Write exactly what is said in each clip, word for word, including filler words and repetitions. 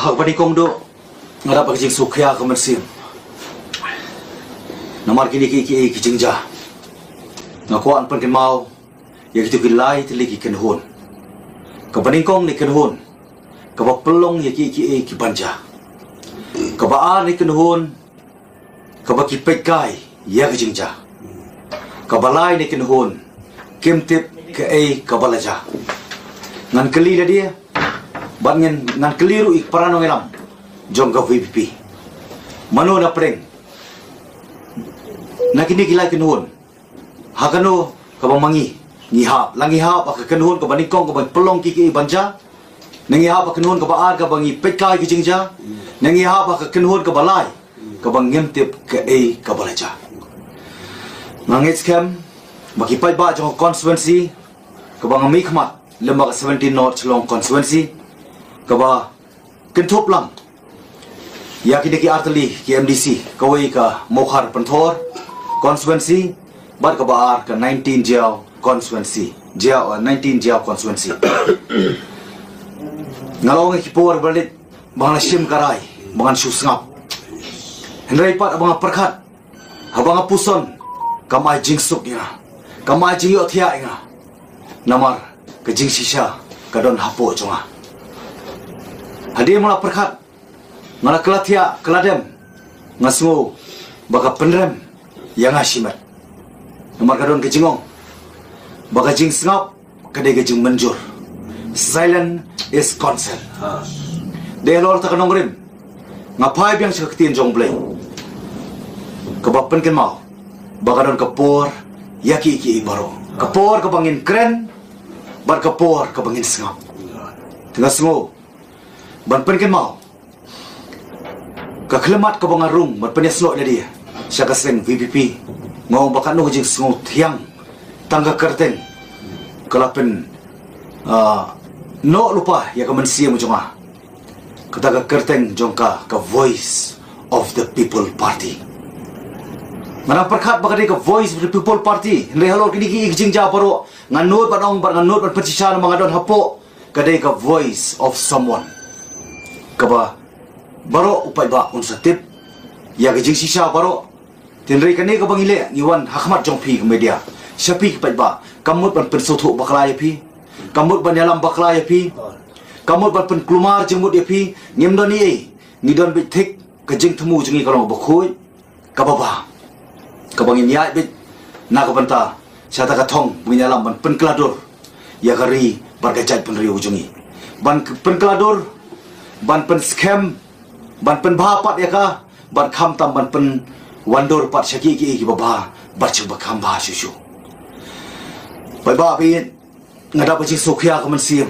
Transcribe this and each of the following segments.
Ha kaba nyngkong, nga dap ka jingsngewkhia ka mynsiem namar kine ki, ki, ki jingjia. Nga kwah ban pynkynmaw ïa kito ki lai tylli ki kynhun. Kaba nyngkong ne kynhun kaba pynlong ïa ki, ki, ki ban jia. Kaba ar ne kynhun kaba ki peit kai ïa ka jingjia. Kaba lai ne kynhun kim tip kaei kaba la jia. Ngan kylli lade bad ngan, ngan kylli ruh ïa ki para nongïalam jong ka VPP. Mano na pdeng na kine ki lai kynhun, ha kano kaba ma ngi ngi hap? La ngi hap ha ka kynhun kaba nyngkong kaba pynlong ki, ki ban jia? Ne ngi hap ha ka kynhun kaba ar kaba ngi peit kai ki jingjia? Ne ngi hap ha ka kynhun kaba lai kaba ngim tip kaei kaba la jia? Nga ngeit skhem ba ki paidbah jong ka constituency kaba nga mihkhmat, lem bad ka seventeen North Shillong constituency, kaba kynthup lang ïa kine ki artylli ki MDC, kawei ka Mawkhar Pynthor constituency bad kaba ar ka nineteen Jaïaw constituency, Jaïaw, uh, nineteen Jaïaw constituency. Nga la ong ïa ki por ba la leit ba nga la shim ka rai ba ngan shu sngap. Hynrei pat ba nga pyrkhat haba nga puson, kam ai jingsuk ïa nga, kam ai jingïohthiah ïa nga. Namar ka jingshisha ka don hapoh jong nga. Hadien ba nga la pyrkhat, nga la kylla thiah, kylla dem, nga sngew ba ka pynrem ïa nga shimet. Namar ka don ka jingong ba ka jingsngap ka dei ka jingmynjur. Silence is consent. Dei halor kata ka nongrim nga phai biang sha ka ktien jong U Blei kaba pynkynmaw ba ka don ka por ïa ki, ki baroh. Ka por kaba ngin kren bad ka por kaba ngin sngap. Te nga sngew ban pynkynmaw ka khyllipmat kaba nga rung ban pynïasnoh ïa lade sha ka seng VPP. Nga ong ba katno ka jingsngew thiang tang ka kyrteng ka la pyn, ah, noh lypa ïa ka mynsiem jong nga. Kata ka kyrteng jong ka, ka Voice of the People Party. Nga dang pyrkhat ba ka dei ka Voice of the People Party, hynrei halor kine ki jingjia baroh nga nud ban ong bad nga nud ban pynshisha namar nga don hapoh, ka dei ka voice of someone kaba baroh u paidbah un sa tip ïa ka jingshisha baroh. Hynrei kane kaba ngi leh, ngi wan ha khmat jong phi ka media, sha phi ki paidbah, kam mut ban pynsngewthuh bakla ïa phi, kam mut ban ïalam bakla ïa phi, kam mut ban pynkulmar jingmut ïa phi. Ngim don ei ei, ngi don beit thik. Ka jingthmu jong ngi ka long kaba khuid, kaba bha, kaba ngin ïaid beit na ka bynta sha kata ka thong ba ngin ïalam ban pynkylla dur ïa ka ri bad ka jaitbynriew jong ngi, ban k-, pynkylla dur, ban pynskhem, ban pynbha pat ïa ka, bad khamtam ban pynwandur pat sha ki, ki, kiba bha bad sha kiba kham bha shuh shuh. Paidbah, nga dap ka jingsngewkhia ka mynsiem,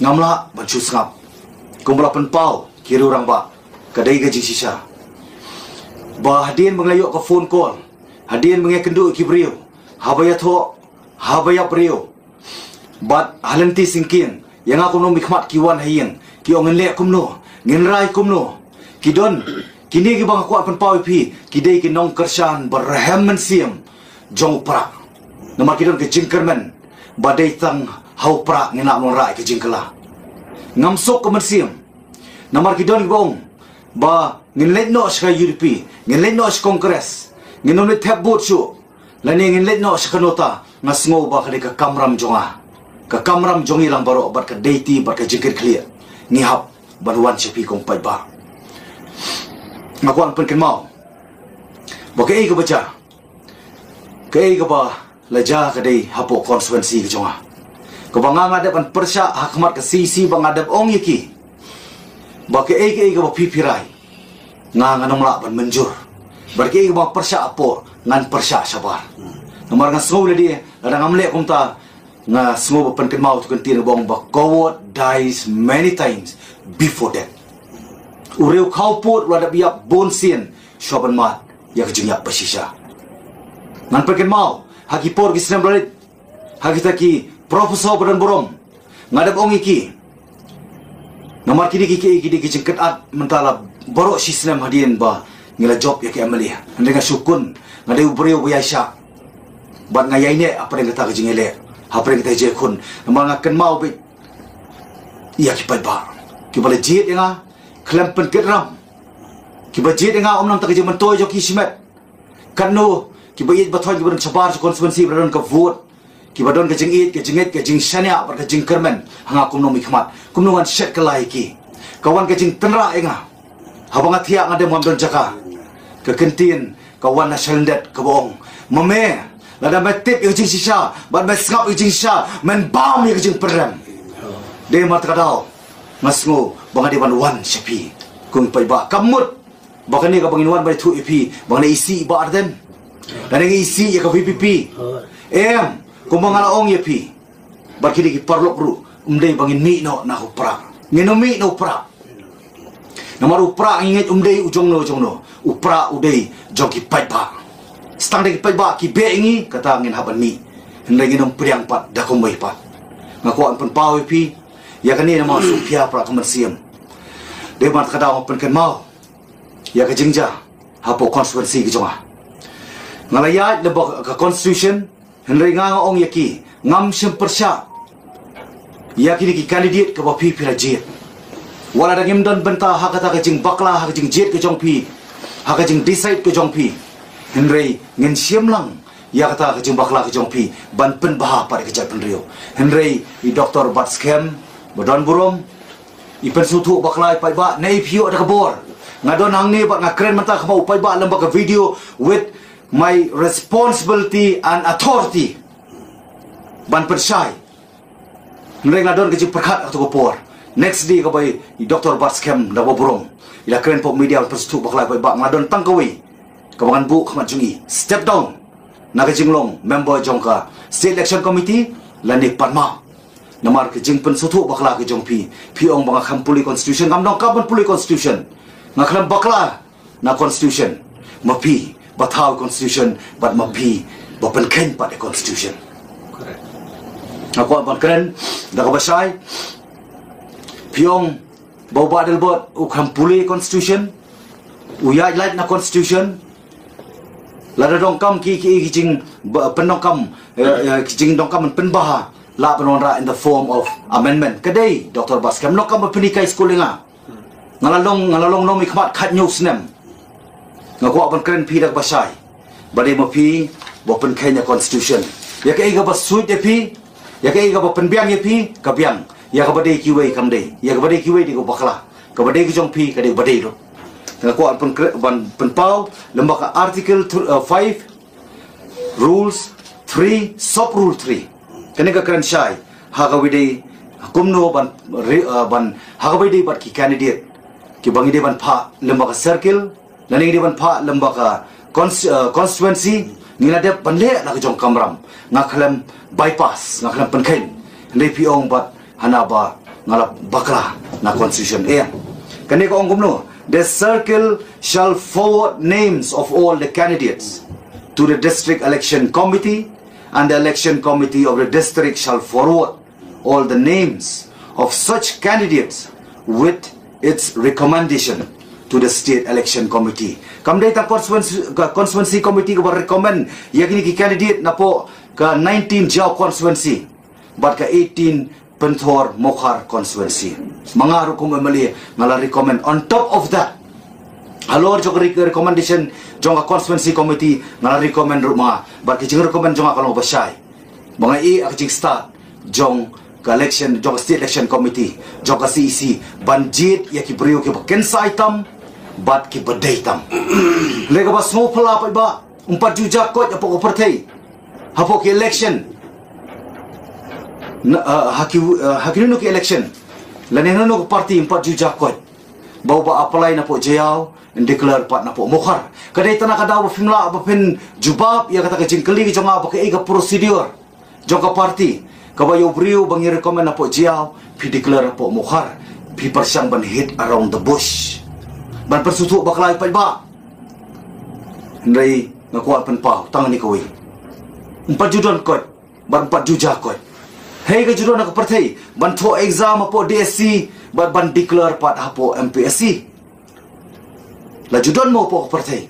ngam lah ban shu sngap. Kumba la pynpaw ki riew rangbah, ka dei ka jingshisha ba hadien ba nga la ïoh ka phone call, hadien ba nga ïakynduh ïa ki briew, haba ïathoh, haba ïap briew, bad ha lynti syngkien, ïa nga kumno, mihkhmat ki wan ha ïing, ki ong ngin leh kumno, ngin rai kumno. Ki don, kine kiba nga kwah pynpaw ïa phi, ki dei ki nongkyrshan ba rhem mynsiem jong u Prah. Namar ki don ka jingkyrmen ba dei tang ha u Prah ngin lah ban wanrah ïa ka jingkylla. Ngam suk ka mynsiem. Namar ki don kiba ong ba ngin leit noh sha ka UDP, ngin leit noh sha Congress, ngin ym leit thep vote shuh, lane ngin leit noh sha ka NOTA. Nga sngew ba ka dei ka kamram jong nga, ka kamram jong ngi lang baroh, bad ka dei ti bad ka jingkitkhlieh ngi hap ban wan sha phi ko paidbah. Nga kwah pynkynmaw ba kaei kaba jia, kaei kaba la jia ka dei hapoh constituency ka jong nga, kaba nga, nga dep ban pyrshah ha khmat ka CEC, ba nga dep ong ïa ki ba kaei kaei kaba phi phi rai, nga, ngan ym lah ban mynjur. Bad kaei kaba nga pyrshah hapoh, ngan pyrshah shabar. Namar nga sngew lade, lada ngam leh kumta, nga sngew ba pynkynmaw tu kyntien ba ong ba coward dies many times before death. U riew khawpud u la dep ïap bun sien shuwa ban mad ïa ka jingïap bashisha. Ngan pynkynmaw, ha ki por ki snem ba la leit, ha kita ki professor ba don burom, nga dep ong ïa ki. Namar kine ki, ki, ki dei ki jingkynad mynta la baroh shi snem hadien ba ngi la jop ïa ki MLA. Hynrei nga shu kun, nga dei u briew ba ïaishah, bad nga ïaineh hapdeng kata ka jingïaleh, hapdeng kata ka jingïakhun. Namar nga kynmaw beit ïa ki paidbah kiba la jied ïa nga, khlem pynkit ram. Kiba jied ïa nga ym nang ta ka jingmyntoi jong ki shimet. Katno kiba ïeit ba thoh kiba don shabar sha constituency ba don ka vote, kiba don ka jingïeit, ka jingngeit, ka jingshaniah bad ka jingkyrmen ha nga kum u nongmihkhmat. Kumno ngan shet kylla ïa ki? Ka wan ka jingtynrah ïa nga. Haba nga thiah nga dem ngam don jaka. Ka kyntien ka wan na shalyndet kaba ong, ma me, lada me tip ïa ka jingshisha bad me sngap ïa ka jingshisha, men bam ïa ka jingpyrem. Dei namar kata ka daw nga sngew ba nga dei ban wan sha phi. Kum i paidbah, kam mut ba kane kaba ngin wan ban ïathuh ïa phi ba nga dei isih i Bah Ardent, lane nga isih ïa ka VPP. Em, kumba nga la ong ïa phi, bad kine ki paralok ruh, ym dei ba ngin mih noh na u Prah. Ngin ym mih na u Prah. Namar u Prah ngi ngeit um dei u jongno jongno. U Prah u dei jong ki paidbah. Tang da ki paidbah ki beh ïa ngi, kata ngin hap ban mih. Hynrei ngin ym pdiang pat da kumwei pat. Nga kwah ban pynpaw ïa phi ïa kane namar shu pia Prah ka mynsiem. Dei namar kata nga pynkynmaw ïa ka jingjia hapoh constituency ka jong nga. Nga la ïaid lyngba ka constitution, hynrei nga nga ong ïa ki, ngam shym pyrshah ïa kine ki candidate kaba phi phi la jied. Wat la da ngim don bynta ha kata ka jingbakla, ha ka jingjied ka jong phi, ha ka jingdecide ka jong phi, hynrei ngin shim lang ïa kata ka jingbakla ka jong phi ban pynbha pat ïa ka jaitbynriew. Hynrei i Doctor Batskhem ba don burom, i pynsngewthuh bakla ïa i paidbah, ne i phi ïoh da ka bor. Nga don hangne bad nga kren mynta kum u paidbah lyngba ka video with my responsibility and authority ban pynshai. Hynrei nga don ka jingpyrkhat ha kato ka por. Next day kaba i Doctor Batskhem da ba burom, i la kren hapoh media ban pynsngewthuh bakla ïa i paidbah, nga don tang kawei kaba ngan buh khmat jong i, step down na ka jinglong member jong ka State Election Committee lane pan map. Namar ka jingpynsngewthuh bakla ka jong phi, phi ong ba nga khlem pule constitution. Ngam donkam ban pule constitution. Nga khlem bakla na constitution. Ma phi ba thaw constitution bad ma phi ba pynkheiñ pat ïa constitution. Nga kwah ban kren da kaba shai. Phi ong ba u Bah Adelbert u khlem pule constitution, u ïaid lait na constitution. Lada donkam ki, ki, ki jing ba, pyndonkam, eh, eh, ki jingdonkam ban pynbha, lah ban wanrah in the form of amendment. Ka dei, Doctor Batskhem, donkam ban pynhikai skul ïa nga. Nga la long, nga la long nongmihkhmat khathynñiew snem. Nga kwah ban kren phi da kaba shai. Ba dei ma phi ba pynkheiñ ïa constitution. Ïa kaei kaba suit ïa phi, ïa kaei kaba pynbiang ïa phi, ka biang. Ïa kaba dei kiwei kam dei. Ïa kaba dei kiwei dei ka bakla. Kaba dei ka jong phi ka dei ba dei ruh. Nga kwah ban pynkre-, ban pynpaw lyngba ka article th-, uh, five, rules three, sub rule three. Kane ka kren shai ha kaba dei kumno ban re-, uh, ban ha kaba dei bad ki candidate kiba ngi dei ban phah lyngba ka circle, lane ngi dei ban phah lyngba ka cons-, uh, constituency. Ngi la dep ban leh la ka jong ka kamram. Nga khlem bypass, nga khlem pynkheiñ. Hynrei phi ong bad hana ba nga la bakla na constitution. Eh, kane ka ong kumno? The circle shall forward names of all the candidates to the district election committee, and the election committee of the district shall forward all the names of such candidates with its recommendation to the state election committee. Kam dei tang constituency, ka constituency committee kaba recommend ïa kine ki candidate napoh ka nineteen Jaïaw constituency bad ka eighteen Pynthor Mawkhar constituency. Ma nga ruh kum MLA nga la recommend. On top of that, halor jong ka re-, recommendation jong ka constituency committee, nga la recommend ruh ma nga. Bad ka jingrecommend jong nga ka long ba shai. Ba nga ïeh ha ka jingstad jong ka election, jong ka state election committee, jong ka CEC, ban jied ïa ki briew kiba kynsai tam bad kiba dei tam. Lei kaba sngewphylla pat ba ym pat ju ja koit hapoh ka pyrthei, hapoh ki election. Na, ah, ha ki, ah, ha kino kino ki election, lane kano kano ka party ym pat ju ja koit ba uba apply napoh Jaïaw yn declare pat napoh Mawkhar. Ka dei tang na ka daw ba phim lah ba phin jubab ïa kata ka jingkylli ka jong nga ba kaei ka procedure jong ka party kaba ïa u briew ba ngi recommend napoh Jaïaw phi declare napoh Mawkhar. Phi pyrshang ban hit around the bush, ban pynsngewthuh bakla ïa paidbah. Hynrei nga kwah pynpaw tang kane kawei. Ym pat ju don koit bad ym pat ju ja koit. Hei, ka ju don ha ka pyrthei ban thoh exam hapoh DSC bad ban declare pat hapoh MPSC? La ju don mo hapoh ka pyrthei?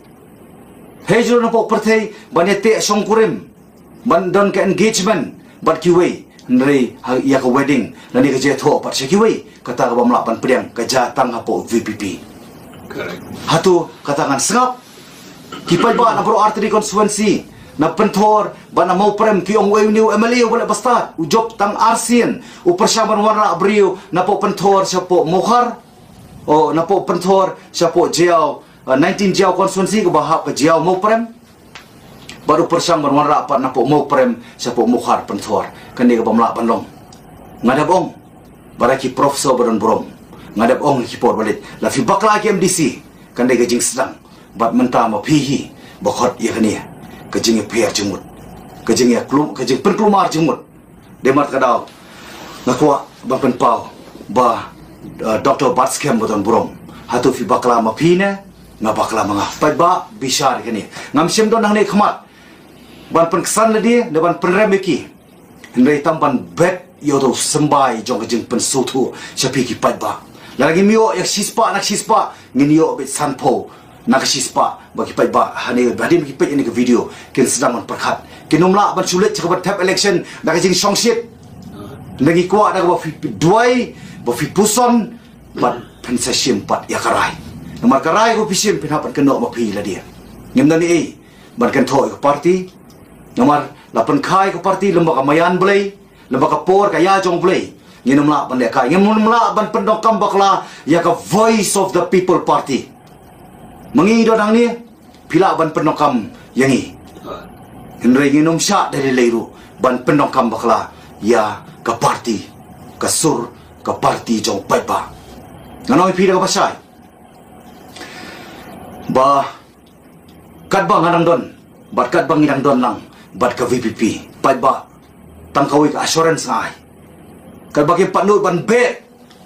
Hei, ju don hapoh ka pyrthei ban ïateh shongkurim, ban don ka engagement bad kiwei, Hynrei ha ïa ka wedding lane ka jingïathoh pat sha kiwei, kata ka bym lah ban pdiang, ka jia tang hapoh V P P. Correct. Hato kata ngan sngap? Ki paidbah na baroh artylli constituency, na Pynthor bad na Mawprem, ki ong uei une u M L A uba leh bastad, u jop tang arsien, u pyrshang ban wanrah briew napoh Pynthor shapoh Mawkhar, o, napoh Pynthor shapoh Jaïaw, uh, nineteen Jaïaw constituency kaba hap ka Jaïaw Mawprem. Bad u pyrshang ban wanrah pat napoh Mawprem shapoh Mawkhar Pynthor. Kane ka bym lah ban long. Nga dep ong, ba da ki professor ba don burom, nga dep ong ki por ba leit, la phi bakla ki M D C, kane ka jingsdang. Bad mynta ma phi hi ba khot ïa kane ka jingïapher jingmut, ka jingïaklum, ka jingpynkulmar jingmut. Dei namar kata ka daw nga kwah ban pynpaw ba, uh, Doctor Batskhem ba don burom, hato phi bakla ma phi ne nga bakla ma nga? Paidbah, bishar ïa kane. Ngam shym don hangne khmat ban pynksan lade ne ban pynrem ïa ki, hynrei tang ban bet ïa uto u symbai jong ka jingpynsngewthuh sha phi ki paidbah. Lada ngim ïoh ïa ka shispah na ka shispah, ngin ïoh beit sanphew na ka shispah ba ki paidbah hangne, hadien ba ki peit ïa kane ka video, kin sdang ban pyrkhat. Kin ym lah ban shu leit sha kaba thep election da ka jingshongshit. Ngi kwah da kaba phi duwai, ba phi puson, bad phin sa shim pat ïa ka rai. Namar ka rai kaba phi shim phin hap ban kynnoh ma phi lade. Ngim don ei ban kynthoh ïa ka party. Namar la pynkha ïa ka party lem bad ka maïan Blei, lem bad ka por ka ïa jong Blei, ngin ym lah ban lehkai, ngin ym lah ban pyndonkam bakla ïa ka Voice of the People Party. Ma ngi don hangne, phi lah ban pyndonkam ïa ngi. Hynrei ngin ym shah da lei lei ruh ban pyndonkam bakla ïa ka party, ka sur ka party jong paidbah. Ngan ong ïa phi da kaba shai ba katba nga dang don bad katba ngi dang don lang bad ka V P P, paidbah, tang kawei ka assurance nga ai. Katba kim pat nud ban beh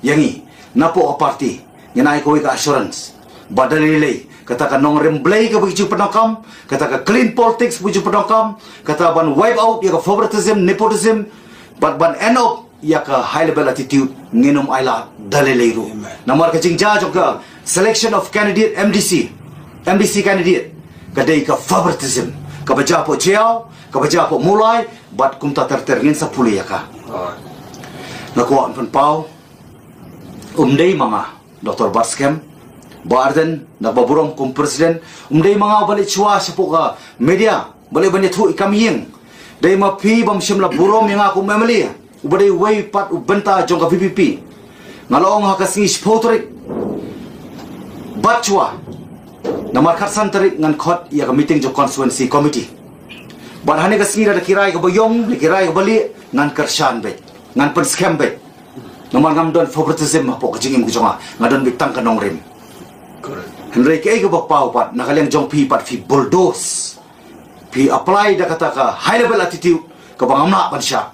ïa ngi napoh ka party, ngin ai kawei ka assurance ba da lei lei kata ka nongrim Blei kaba ngi ju pyndonkam, kata ka clean politics ba ngi ju pyndonkam, kata ban wipe out ïa ka favoritism, nepotism, bad ban end up ïa ka high level attitude, ngin ym ailad da lei lei ruh. Amen. Namar ka jingjia jong ka selection of candidate M D C, M D C candidate, ka dei ka favoritism kaba jia hapoh Jaïaw, kaba jia hapoh Mawlai, bad kumta ter ter, ngin sa pule ïa ka. Nga kwah ban pynpaw, um dei ma nga, Doctor Batskhem, Bah Ardent, na ba burom kum president, um dei ma nga uba leit shuwa shapoh ka media, ba leit ban ïathuh ïa ka kam ïing. Dei ma phi bym shym la burom ïa nga kum M L A, uba dei uwei pat u bynta jong ka V P P. Nga la ong ha ka sngi shiphew tarik bad shuwa, namar khatsan tarik ngan khot ïa ka meeting jong constituency committee. Bad hane ka sngi lada ki rai kaba ïong, lada ki rai kaba lieh, ngan kyrshan beit, ngan pynskhem beit. Namar ngam don favoritism hapoh ka jingim ka jong nga, nga don beit tang ka nongrim. Correct. Hynrei kaei kaba paw pat, na ka liang jong phi pat phi bulldoze, phi apply da kata ka high level attitude kaba ngam lah ban shah.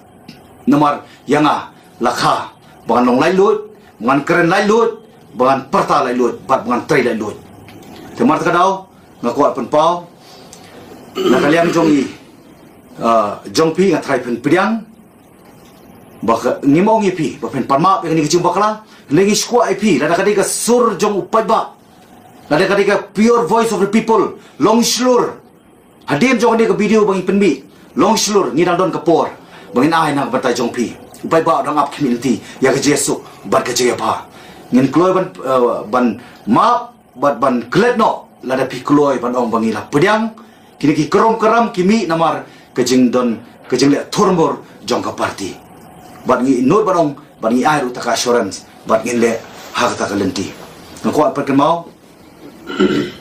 Namar ïa nga la kha ba ngan long laitluid, ba ngan kren laitluid, ba ngan pyrta laitluid, bad ba ngan trei laitluid. Te namar kata ka daw nga kwah pynpaw, na ka liang jong i, ah, jong phi nga tharai phin pdiang. Ba ka, ngim ong ïa phi ba phin pan map ïa kane ka jingbakla. Hynrei ngi shu kwah ïa phi, lada ka dei ka sur jong u paidbah, lada ka dei ka pure voice of the people, long shlur. Hadien jong kane ka video ba ngi pynmih, long shlur, ngi dang don ka por ba ngin ai na ka bynta jong phi. U paidbah u dang ap khmih lynti ïa ka jingsuk bad ka jingïapha. Ngin kloi ban, eh, ban map bad ban klet noh lada phi kloi ban ong ba ngi la pdiang. Kine ki krom kram ki mih namar ka jingdon, ka jingleh thurmur jong ka party. Bad ngi nud ban ong, bad ngi ai ruh ta ka assurance, bad ngin leh ha kata ka lynti. Nga kwah pat kynmaw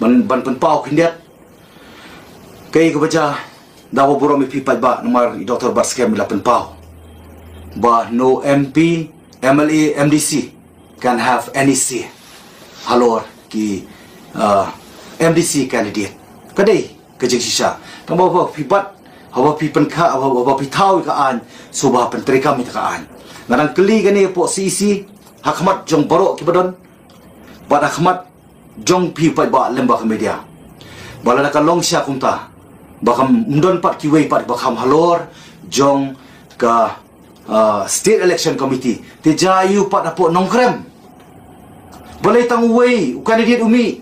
ban, ban pynpaw khyndiat kaei kaba jia, da ba burom ïa phi paidbah, namar i Doctor Batskhem i la pynpaw ba no M P, M L A, M D C can have any say halor ki, uh, M D C candidate. Ka dei ka jingshisha. Tang ba haba phi bat, haba phi pynkha, haba, haba phi thaw ïa ka aiñ, sngewbha pyntreikam ïa ka aiñ. Nga dang kylli kane hapoh C E C, ha khmat jong baroh kiba don, bad ha khmat jong phi paidbah lem bad ka media, ba lada ka long shisha kumta, ba kam don pat kiwei pat ba kham halor jong ka, ah, State Election Committee, te jia aïu pat hapoh Nongkrem? Balei tang uwei u candidate u mih?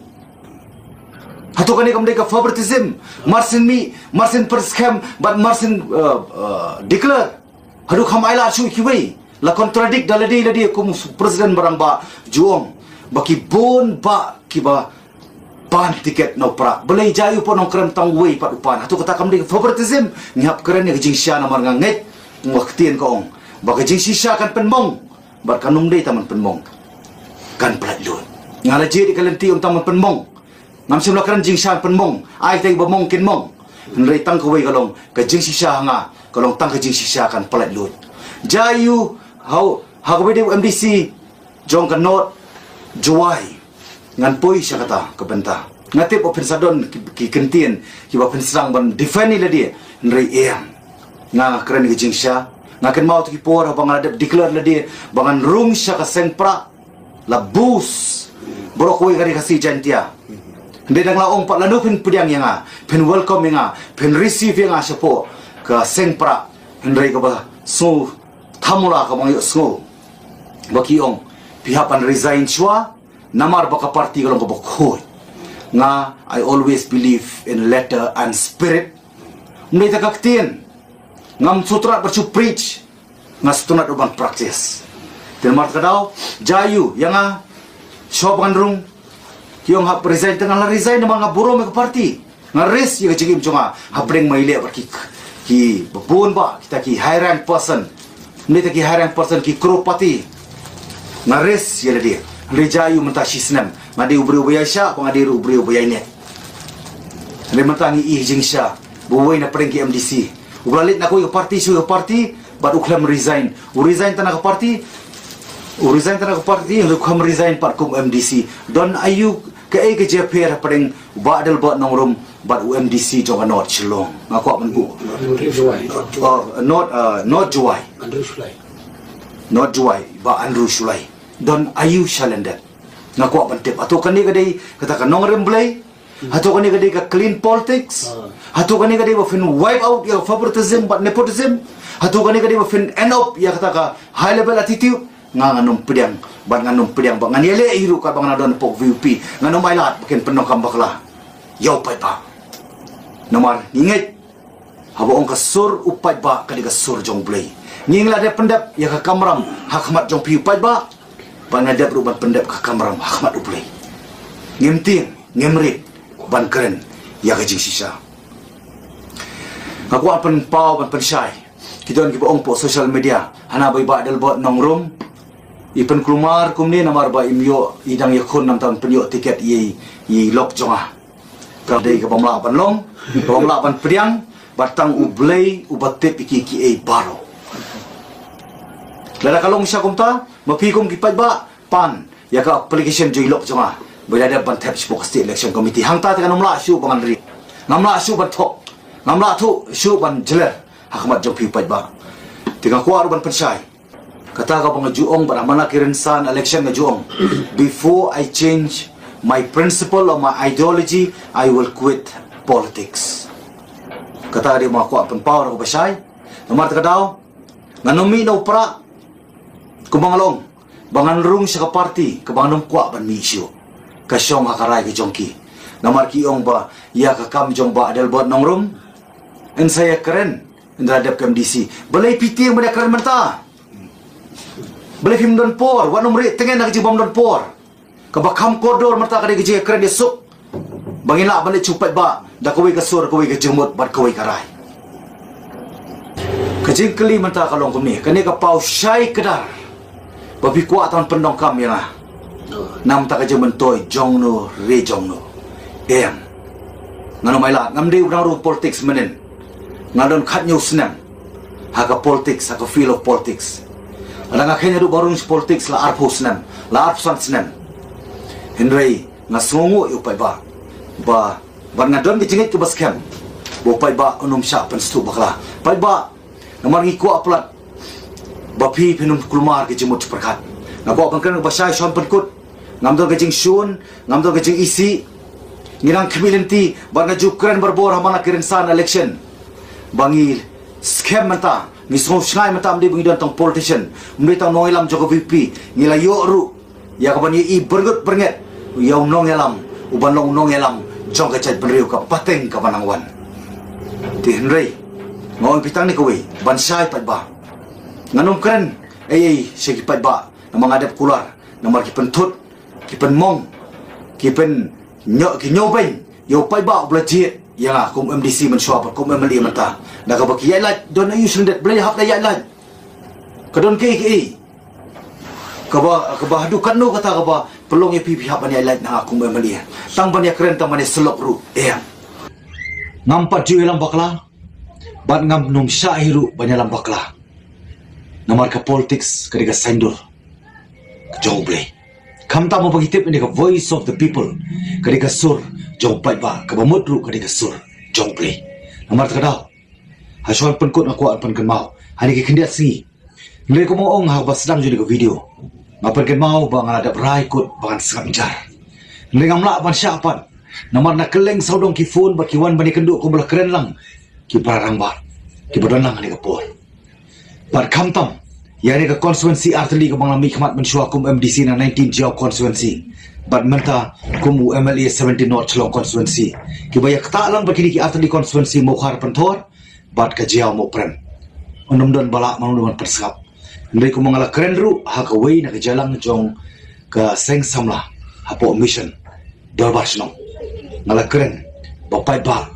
Hato kane kam dei ka favoritism? Mar syn mih, mar syn pynskhem, bad mar syn, ah, ah, declare. Haduh kham ailad shuh ïa kiwei. La contradict da lade lade kum u president ba rangbah ju ong ba ki bun bah kiba pan tiket na u Prah. Balei jia ïa u Pohnongkrem tang uwei pat u pan? Hato kata kam dei ka favoritism? Ngi hap kren ïa ka jingshisha namar nga ngeit, nga ktien ka ong ba ka jingshisha kan pynmong. Bad kan ym dei tang ban pynmong, kan pyllait lut. Nga la jied ïa ka lynti ym tang ban pynmong. Ngam shym la kren jingshisha pynmong. Ai tang ba mong kin mong. Hynrei tang kawei ka long ka jingshisha ha nga, ka long tang ka jingshisha kan pyllait lut. Jia ïa u ha, ha kaba dei u M D C jong ka North Jowai. Ngan poi sha kata ka bynta. Nga tip ba phin sa don ki, ki kyntien kiba phin sdang ban defend ïa lade. Hynrei em, nga kren ka jingshisha. Nga kynmaw tu ki por haba nga la dep declare lade ba ngan rung sha ka seng Prah. La bus baroh kawei ka Ri Khasi Jaintia. Hynrei dang la ong pat lano phin pdiang ïa nga, phin welcome ïa nga, phin receive ïa nga shapoh ka seng Prah. Hynrei kaba sngew thamula kaba nga ïohsngew ba ki ong phi hap ban resign shuwa. Namar ba ka party ka long kaba khuid. Nga, I always believe in letter and spirit. Ym dei tang ka ktien. Ngam sngewtynnat ban shu preach. Nga sngewtynnat ruh ban practice. Te namar kata ka daw, jia ïa u, ïa nga, shuwa ba ngan rung, ki ong hap resign, te nga la resign namar nga burom ïa ka party. Nga risk ïa ka jingim jong nga hapdeng ma ïaleh bad ki, kiba bun bah kita ki high rank person. Ym dei tang ki high rank person, ki crorepati. Nga risk ïa lade. Hynrei jia ïa u mynta shi snem. Nga dei u briew ba ïaishah, ba nga dei ruh u briew ba ïaineh. Hynrei mynta ngi ïohi jingshisha ba uwei na pdeng ki M D C uba la leit na kawei ka party sha kawei ka party, bad u khlem resign. U resign tang na ka party, u resign tang na ka party, hynrei u khlem resign pat kum M D C. Don aïu, kaei ka jingïapher hapdeng u Bah Adelbert Nongrum bad u M D C jong ka North Shillong? Nga kwah ban buh. North Jowai. Oh, North, uh, North Jowai. Andrew Shullai. North Jowai, Bah Andrew Shullai. Don aïu shalyndet? Nga kwah ban tip. Hato kane ka dei kata ka nongrim Blei? Hato kane ka dei ka clean politics? Ah. Hato kane ka dei ba phin wipe out ïa ka favoritism bad nepotism? Hato kane ka dei ba phin end up ïa kata ka high level attitude? Nga ngan ym pdiang, bad ngan ym pdiang, bad ngan ïaleh hi ruh katba nga la don hapoh V P. Ngan ym ailad ba kin pyndonkam bakla ïa u paidbah. Namar ngi ngeit, haba ong ka sur u paidbah ka dei ka sur jong u Blei. Ngi la dep pyndep ïa ka kamram ha khmat jong phi u paidbah, bad nga dep ruh ban pyndep ka kamram ha khmat u Blei. Ngim tieng, ngim rit ban kren ïa ka jingshisha. Nga kwah pynpaw ban pynshai. Ki don kiba ong hapoh social media, hana ba i Bah Adelbert Nongrum i pynkulmar kumne namar ba im ïoh, i dang ïakhun, namar ban pynïoh tiket ïa i, i lok jong nga. Ka dei kaba ym lah ban long, kaba ym lah ban pdiang, bad tang u Blei uba tip ïa ki, kiei baroh. Lada ka long shisha kumta, ma phi kum ki paidbah pan ïa ka application jong i lok jong nga ba i la dep ban thep shapoh ka State Election Committee. Hangta te ngan ym lah shuh ba ngan rit. Ngam lah shuh ban thok. Ngam lah thuh shuh ban jler ha khmat jong phi u paidbah. Te nga kwah ruh ban pynshai. Kata kaba nga ju ong bad ha man la ki rynsan election nga ju ong, before I change my principle or my ideology, I will quit politics. Kata ka dei ba nga kwah pynpaw na kaba shai. Namar kata ka daw, ngan ym mih na u Prah kumba nga la ong ba ngan rung sha ka party kaba ngan ym kwah ban mih shuh. Ka shong ha ka rai ka jong ki. Namar ki ong ba ïa ka kam jong Bah Adelbert Nongrum yn sa ïakren ynda la dep ka M D C. Balei phi tieng ban ïakren mynta? Balei phim don por? Wat nym rieh tngen na ka jingbym don por. Kaba kham kordor mynta ka dei ka jingïakren ïasuk ba ngin lah ban leit sha u paidbah da kawei ka sur, kawei ka jingmut bad kawei ka rai. Ka jingkylli mynta ka long kumne, kane ka paw shai kdar ba phi kwah tang pyndonkam ïa nga na bynta ka jingmyntoi jong no re jong no. Em. Ngan ym ailad, ngam dei u nang rung politics mynnin. Nga don khathynñiew snem ha ka politics, ha ka field of politics. Lada nga kheiñ haduh ba rung politics la arphew snem, la arphew san snem. Hynrei nga sngewnguh ïa u paidbah ba, bad nga don ka jingngeit kaba skhem ba u paidbah un ym shah pynsngewthuh bakla. Paidbah, namar ngi kwah palat ba phi phin ym kulmar ka jingmut jingpyrkhat. Nga kwah ban kren kaba shai, shon pynkut. Ngam don ka jingshun, ngam don ka jingisih. Ngi dang khmih lynti bad nga ju kren barabor ha man la ki rynsan election ba ngi skhem mynta, ngi sngew shngaiñ mynta, ym dei ba ngi don tang politician, ym dei tang nongïalam jong ka V P. Ngi la ïoh ruh ïa ka ban ïohi byrngut byrnget ïa u nongïalam uban long u nongïalam jong ka jaitbynriew ka pateng kaba nang wan. Te hynrei nga ong ïa phi tang ne kawei ban shai paidbah. Ngan ym kren ei ei sha ki paidbah namar nga dep kular, namar ki pynthut, ki pynmong, ki pyn nyo ki nyo beng ïa u paidbah u ba la jied ïa nga kum MDC mynshuwa bad kum MLA mynta. Na kaba ki ïaid lait don aïu shlyndet, balei hap da ïaid lait? Ka don kaei kaei kaba, kaba haduh katno kata kaba pynlong ïa phi phi hap ban ïaid lait na nga kum MLA? Tang ban ïakren, tang ban ïasyllok ruh, eh. Ngam pat ju ïalam bakla bad ngam nym shah hi ruh ban ïalam bakla. Namar ka politics ka dei ka saiñdur jong U Blei. Khamtam ba ki tip ïa ka voice of the people, ka dei ka sur jong u paidbah, kaba mut ruh ka dei ka sur jong U Blei. Namar kata ka daw, ha shuwa ban pynkut nga kwah ban pynkynmaw ha kine ki khyndiat sngi. Hynrei kumba nga ong ha kaba sdang jong kane ka video, nga pynkynmaw ba nga la dep rai kut ba ngan sngap jar. Hynrei ngam lah ban shah pat namar na kylleng sawdong ki phone bad ki wan ban ïakynduh kumba la kren lang ki para rangbah kiba don lang ha kane ka por. Bad khamtam ïa kane ka constituency artylli kaba nga la mihkhmat mynshuwa kum MDC na nineteen Jaïaw constituency bad mynta kum u MLA seventeen North Shillong constituency, kiba ïa ktah lang bad kine ki artylli constituency Mawkhar Pynthor bad ka Jaïaw Mawprem. Ym don ba lah mano mano ban pynsngap. Hynrei kumba nga la kren ruh ha kawei na ka jingïalang jong ka seng samla hapoh Mission Dorbar Shnong, nga la kren ba paidbah,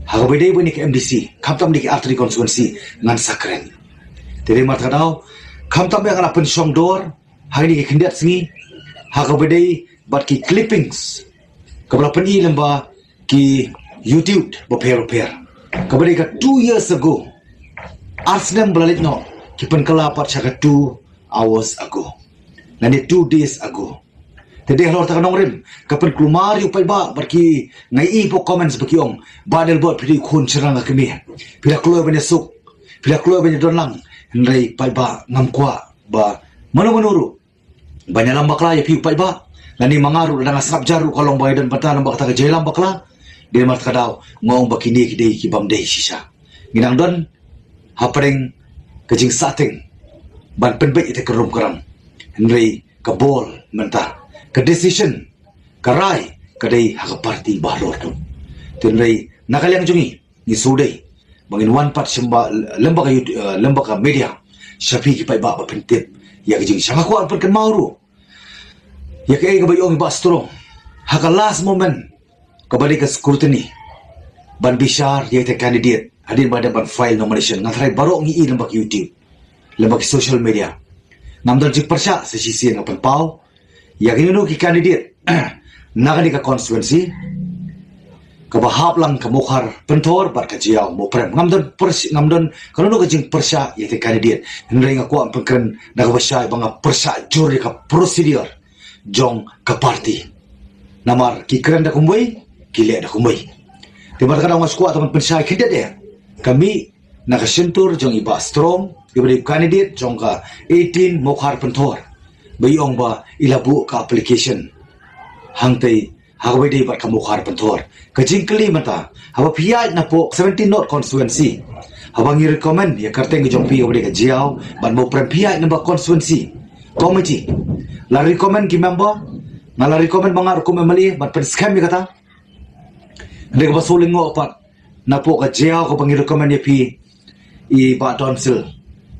ha kaba dei ba ïa kane ka MDC, khamtam ïa kine ki artylli constituency, ngan sa kren. Te dei namar kata ka daw, khamtam ba nga la pynshong dor ha kine ki khyndiat sngi ha kaba dei bad ki clippings kaba la pyni lyngba ki YouTube bapher bapher, kaba dei ka two years ago. Ar snem ba la leit noh ki pynkylla pat sha ka two hours ago lane two days ago. Te dei halor kata ka nongrim ka pynkulmar ïa u paidbah bad ki, nga ïohi hapoh comments ba ki ong, "Bah Adelbert, phi dei u khun shynrang ka kmie, phi la kloi ban ïasuk, phi la kloi ban ïadon lang." Hynrei paidbah, ngam kwah ba mano mano ruh ban ïalam bakla ïa phi u paidbah. Lane ma nga ruh lada nga sngap jar ruh ka long ba nga don bynta namar kata ka jingïalam bakla. Dei namar kata ka daw nga ong ba kine ki dei ki bym dei shisha. Ngi dang don hapdeng ka jingsahteng ban pynbeit ïa kata ka rum ka ram. Hynrei ka ball mynta, ka decision, ka rai ka dei ha ka party bahalor. Te hynrei na ka liang jong ngi, ngi shu dei ba ngin wan pat sha ba, lem bad ka youth, eh, lem bad ka media, sha phi ki paidbah ba phin tip ïa ka jing. Sha nga kwah ban pynkynmaw ruh ïa kaei kaba ïa ong i Bah Strong ha ka last moment kaba dei ka scrutiny ban bishar ïa kata ka candidate hadien ba dep ban file nomination. Nga tharai baroh ngi ïohi lem bad ka YouTube, lem bad ka social media. Ngam don jingpyrshah, sa shisien nga pynpaw ïa kino kino ki candidate na kane ka constituency kaba hap lang ka Mawkhar Pynthor bad ka Jaïaw Mawprem. Ngam don pyrsh-, ngam don kano kano ka jingpyrshah ïa kata ka candidate. Hynrei nga kwah pynkren na kaba shai ba nga pyrshah jur ïa ka procedure jong ka party. Namar ki kren da kumwei, ki leh da kumwei. Te bad kata nga shu kwah tang ban pynshai khyndiat ïa ka mih na ka shyntur jong i Bah Strong, iba dei u candidate jong ka eighteen Mawkhar Pynthor, ba i ong ba i la buh ka application hangtei ha kaba dei bad ka Mawkhar Pynthor. Ka jingkylli mynta, haba phi ïaid napoh seventeen North constituency, haba ngi recommend ïa ka kyrteng ka jong phi kaba dei ka Jaïaw bad Mawprem, phi ïaid na ba constituency committee, la recommend ki member, nga la recommend ma nga ruh kum MLA ban pynskhem ïa kata. Hynrei kaba shu lyngngoh pat, napoh ka Jaïaw kaba ngi recommend ïa phi, i Bah Donsil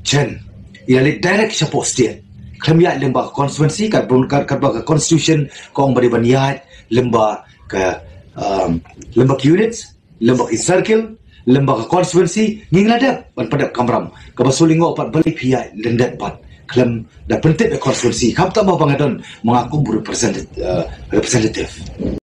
Chen, i la leit direct shapoh state, khlem ïaid lyngba ka constituency, kat bun, kat, katba ka constitution ka ong ba dei ban ïaid lyngba ka, um, lyngba ka unit, lyngba ka circle, lyngba ka constituency. Ngi la dep ban pyndep kamram. Kaba shu lyngngoh pat, balei phi ïaid lyndet pat khlem da pyntip ïa ka constituency? Khamtam ba nga don ma nga kum representative, uh, representative.